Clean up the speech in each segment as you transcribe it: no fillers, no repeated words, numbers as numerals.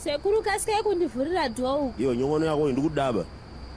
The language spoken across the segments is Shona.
Sekuru kasikai kundivhurira door uku. Iyo nyongono yako iyi ndikudaba.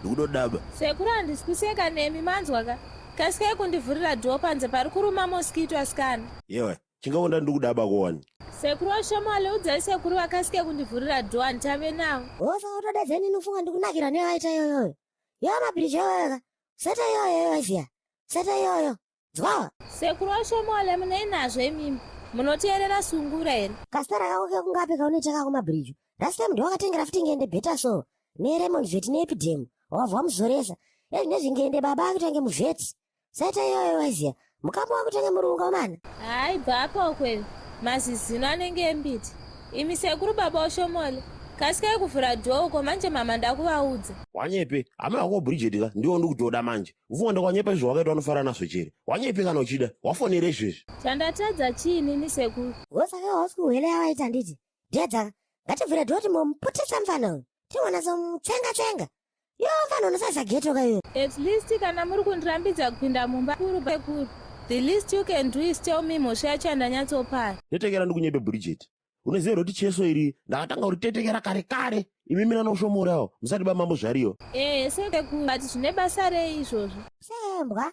Ndikudodaba. Sekuru handisi kuseka nemi manzwa ka. Kasikai kundivhurira door panze pari kuruma mosquito asikana. Yewe, chingaonda ndikudaba ko wani. Sekuru Oshomole udzai sekuru vakasike kundivhurira door handitave navo. Wo saka utodedza inini ufunga ndikunakira newaita iyoyoyo. Yo mabhiriji iyoyo ka. Seta iyoyo iyoyo ziya. Seta iyoyo. Dzwawa. Sekuru Oshomole munei nazvo imimi? Munoteerera sungura here? Kasitara kako kekungapi kaunoita kako mabhiriji. Last time ndowakatengera futi ngende better so. Neremon vet neepidem. Wabva wamuzoresa. Ezvinezvi ngende baba akutange muvheti. Saita iyoyo waiziya. Mukambo wakutange murunga umana. Hayi bva apa ukwenu. Mazizino anenge embiti. Imi sekuru baba Oshomole. Kasikai kuvhura door uko manje mama ndakuvaudza. Wanyepe, amai wako Bridget ka ndiwo ndikutoda manje. Ufunga ndakwanyepa izvo wakaita unofara nazvo chere. Wanyepe kana uchida, wafonera izvezvi. Chandatadza chii inini sekuru? Wosaka hausi kuhwele yawaita nditi. Dedza, ngativhure door timbomuputisa mfana uyu. Timbonatso-mutsenga tsenga. Yo mfana unosasa ghetto ka iwe. At least kana muri kundirambidza kupinda mumba kuru sekuru. The least you can do is tell me mhosva yacho yandanyatsopara. Tetekera ndikunyepe Bridget. Unoziva here kuti cheso iri ndakatanga kuritetekera kare kare. Imi mina noshomorawo musati bamambo zvariyo. Ehe sekuru but zvine basa rei izvozvo? Sembwa.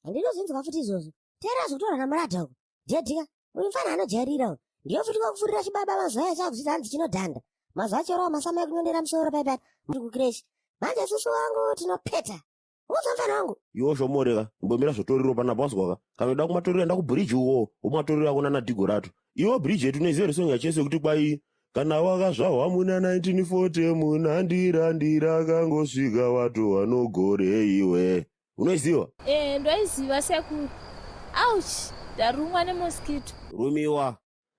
Handinozvinzwa futi izvozvo. Teera zvekutorwa naMurata uko. Jedhika, uyu mfana anojairira uyu. Ndiyo futi kwakufurira chibaba mazuva aya chakuzvidza hanzi chinodhanda. Mazuva acho rowa masama ekunyondera musoro paipa muri kukireshi. Manje susu wangu tinopeta. Udza mfana wangu. Iwe shomoreka, imbomira zvotoriro panapa wazwaka. Kana uda kumatoriro enda kubridge uko, womatoriro ako nana Dhigorato. Iwe bridge yetu unoiziva here song yaCheso yekuti kwai kana wakazvarwa muna 1940 muna ndira ndira kangosvika watova nogore iwe. Unoiziva? Eh, ndoiziva sekuru. Ouch, ndarumwa nemosquito. Rumiwa.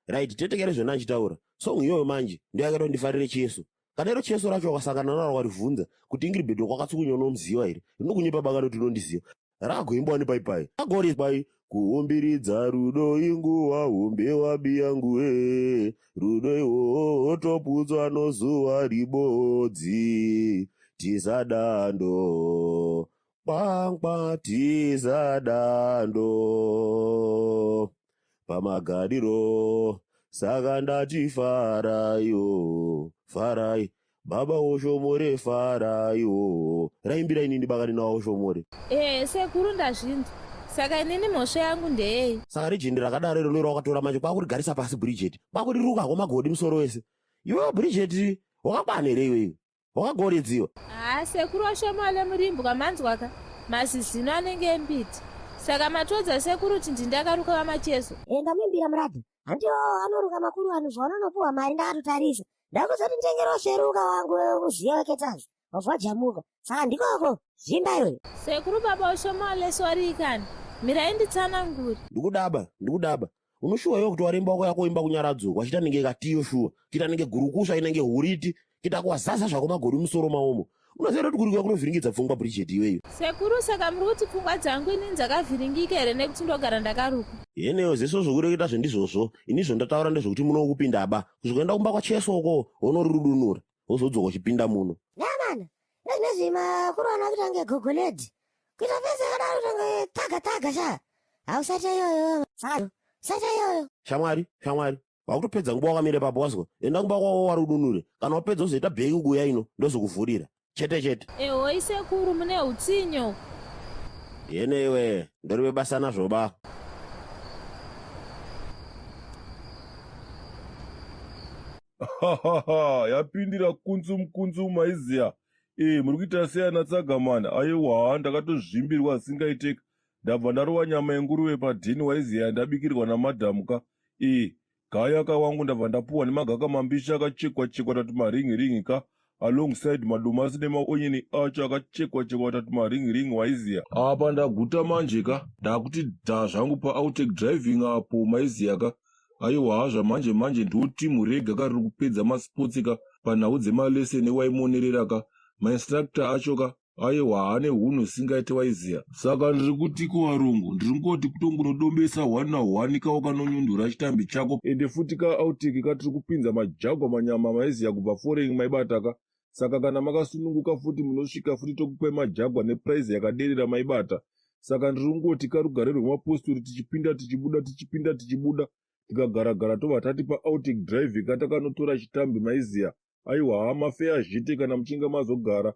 Right, tetekere zvona achitaura. Song iyoyo manje ndiyo yakaita kuti ndifarire Cheso. Kana iro Cheso racho wakasangana naro warivhunza kuti Ingrid kwakatsukunya unomuziva here? Rinokunyepa baka noti unondiziva. Ragoimbawa nepaipai. Agori pai kuumbiridza rudo inguva hombe wabiyangu e rudo iwowo wotoputswa nozuva ribodzi tizadando kwangwa tizadando pamagariro saka ndati faraiwo farai baba woshomore faraiwo raimbira inini bakani nawo shomore. Ehe sekuru ndazvinzwa saka inini mhosva yangu ndeyei? Saka rijindi rakadaro iro ndoro manje kwakurigarisa pasi Bridget kwakuriruka hako magodi musoro wese iwewe Bridget wakakwana here iwewe wakagoredziwa? Haa sekuru washomale murimbwa manzwaka mazizino anenge embiti saka matodza sekuru kuti ndindakaruka vamacheso. Enda muimbira muradhi handiwo anoruka makuru anhu zvaanonopuwa mari ndakatotarisa ndakuzoti nditengerawo sheruka wangu wekuziya weketazi wabva wajamuka saka ndikoko zvimba iyoyo. Sekuru baba ushomale sorry kani mirai nditsanangure. Ndikudaba ndikudaba unoshuwa iwe kuti waremba wako yakoimba kunyaradzo wachita nenge katiyo shuwa kuita nenge gurukusva inenge huriti kuita kuwazaza zvako magori musoro maomo unoziva kuti kurikuya kunovhiringidza pfungwa Bridget iweyo. Sekuru saka muri kuti pfungwa dzangu inini dzakavhiringika here nekuti ndogara ndakaruka? Yeneyo zeso zvokureketa zvendizvozvo ini zvondataura ndezvekuti muno kupinda ba kusvika enda kumba kwacheso uko wonorirudunura wozodzoka uchipinda muno. Namana ezvinezvi makuru ano akuita kunge gogoledi kuita fesi yakadaro kuita kunge taga taga sha hausati iyoyo saka sati iyoyo. Shamwari shamwari wakutopedza nguva wakamira ipapo wazwa enda kumba kwako warudunure kana wapedza uzoita bheki kuuya ino ndozokuvhurira chete chete. Ehoi sekuru mune hutsinye. Yene iwe ndorive basa nazvo ba. Yapindira kunzum kunzum maiziya e muri kuita sei ana tsagamani aiwa ndakatozvimbirwa asingaiteka ndabva ndarova nyama yenguruve padheni waiziya ndabikirwa namadhamu ka e gaya ka wangu ndabva ndapuwa nemagaka mambishi akachekwa chekwa tati maringi ringi ka alongside madomasi nemaonyeni acho akachekwa chekwa tati maringi ringi waiziya apa ndaguta manje ka ndakuti dha zvangu paouttake driving apo maiziya ka Aiwa zvamanje manje ndiwo team rega ka riri kupedza masports ka panhau dzemalesson ewaimonerera ka mainstructor acho ka aiwa ane hunhu isingaite waiziya. Saka ndiri kuti kuvarungu ndiri kungoti kutongonodombesa one na one ka wakanonyundura chitambi chako ende futi ka outtake ka tiri kupinza majagwa manyama maiziya kubva foreign maibata ka saka kana makasununguka futi munosvika futi tokupai majagwa neprice yakaderera maibata saka ndiri kungoti karugare rwemapostori tichipinda tichibuda tichipinda tichibuda tikagaragara tobva tati paouttake drive ka takanotora chitambi maiziya. Aiwa, mafeya zhite kana muchinge mazogara.